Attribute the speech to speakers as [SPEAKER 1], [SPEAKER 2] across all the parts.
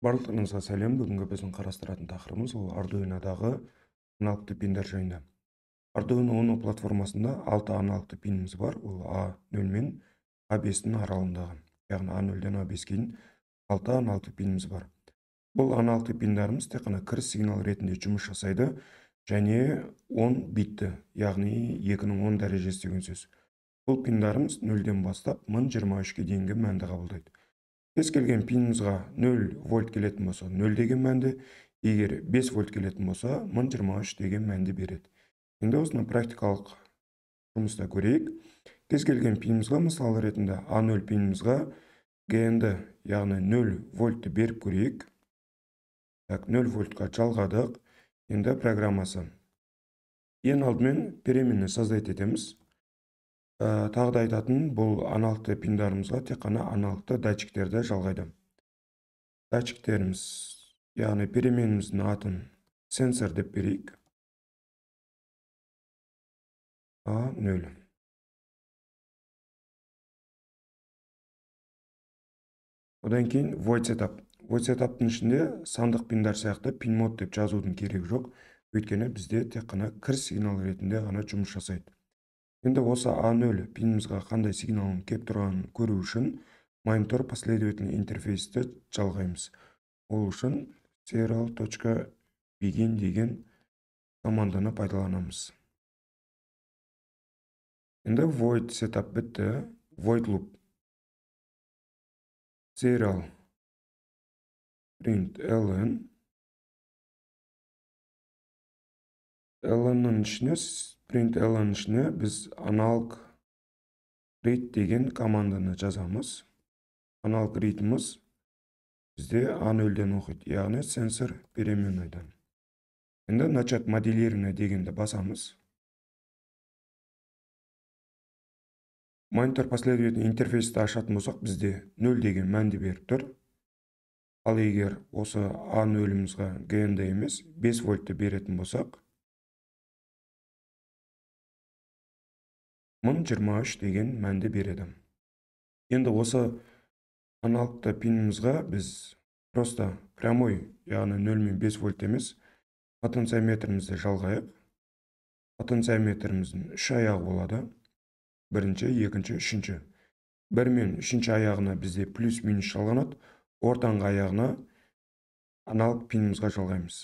[SPEAKER 1] Барлықтарыңызға сәлем. Бүгінгі біздің қарастыратын тақырыбымыз ол Arduino'дағы аналогты пиндер жайында. Arduino Uno платформасында 6 аналогты пиніміз бар. Ол A0 мен A5-тің аралығындағы, яғни A0-ден A5-ке дейін 6 аналогты пиніміз бар. Бұл аналогты пиндарымыз тек қана кіріс сигнал ретінде жұмыс жасайды және 10 битті, яғни 2-нің 10 дәрежесі деген сөз. Бұл пиндарымыз 0-ден бастап 1023-ке дейінгі мәнді қабылдайды. Кез келген пинімізға 0 вольт келетін болса 0 деген мәнді, егер 5 вольт келетін болса 1023 деген мәнді береді. Енді осыны практикалық жұмыста көрейік. Кез келген пинімізға, мысал ретінде A0 пинімізға ГНД, яғни 0 вольтты беріп көрейік. Так, 0 вольтқа жалғадық. Енді программасы. Ең алдымен переменні создать етеміз. Тағы да айтатын, бұл аналогты пиндарымызға тек қана аналогты датчиктерді жалғайды. Датчиктеріміз, яғни переменіміздің атын сенсор деп берейік. A0. Одан кейін void setup. Void setup'тың ішінде сандық пиндар сияқты pin mode деп жазудың керегі жоқ, өйткені бізде тек қана кіріс сигнал ретінде ғана жұмыс жасайды. Енді осы A0 пинімізға қандай сигналын кеп тұрғанын көру үшін монитор последовательный интерфейсті жалғаймыз. Ол үшін serial.begin деген команданы пайдаланамыз. Енді void setup бітті. Void loop serial print ln. Ln-ның ішіне, print ln ішіне біз analog read деген команданы жазамыз. Analog read'іміз бізде A0-ден оқиды, яғни сенсор переменныйдан. Енді начать моделирование дегенді басамыз. Монитор последовательный интерфейсті ашатын болсақ, бізде 0 деген мәнді беріп тұр. Ал егер осы A0-імізға ГНД емес 5 вольтты беретін болсақ, 1023 деген мәнді береді. Енді осы аналогты пинімізға біз просто прямой, яғни 0 мен 5 вольт емес, потенциометрімізді жалғайық. Потенциометріміздің 3 аяғы болады. Бірінші, екінші, үшінші. 1 мен үшінші аяғына бізде плюс-минус жалғанады. Ортаңғы аяғына аналог пинімізға жалғаймыз.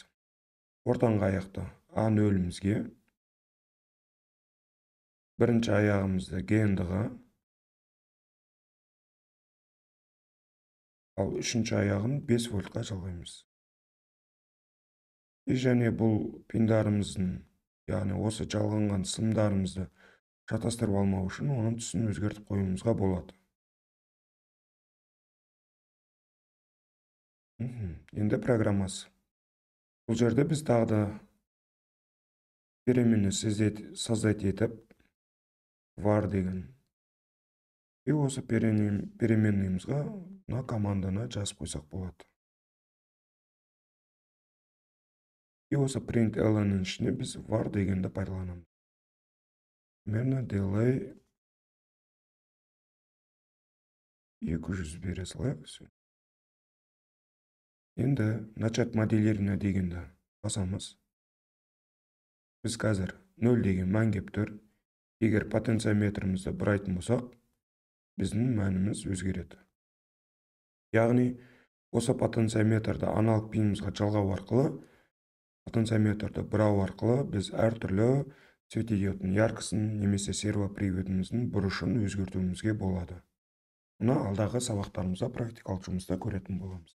[SPEAKER 1] Ортаңғы аяқты A0-імізге, бірінші аяғымызды ГНД-ға, ал үшінші аяғын 5 вольтқа жалғаймыз. И және бұл пиндарымыздың, яғни осы жалғанған сымдарымызды шатастырып алмау үшін оның түсін өзгертіп қоюымызға болады. Енді программасы. Бұл жерде біз тағы да переменні создать етіп var деген. И осы переменнымызға мына команданы жазып қойсақ болады. И осы print ln-нің ішіне біз var дегенді пайдаланамыз. Примерно delay 200 бере салайық. Енді начать моделирование дегенді басамыз. Біз қазір 0 деген мән кеп тұр. Егер потенциометрімізді бұрайтын болсақ, біздің мәніміз өзгереді. Яғни осы потенциометрді аналог пинімізге жалғау арқылы, потенциометрді бұрау арқылы біз әртүрлі светодиодтың яркосын немесе сервоприводымыздың бұрышын өзгертуімізге болады. Мұны алдағы сабақтарымызда практикалық жұмыста көретін боламыз.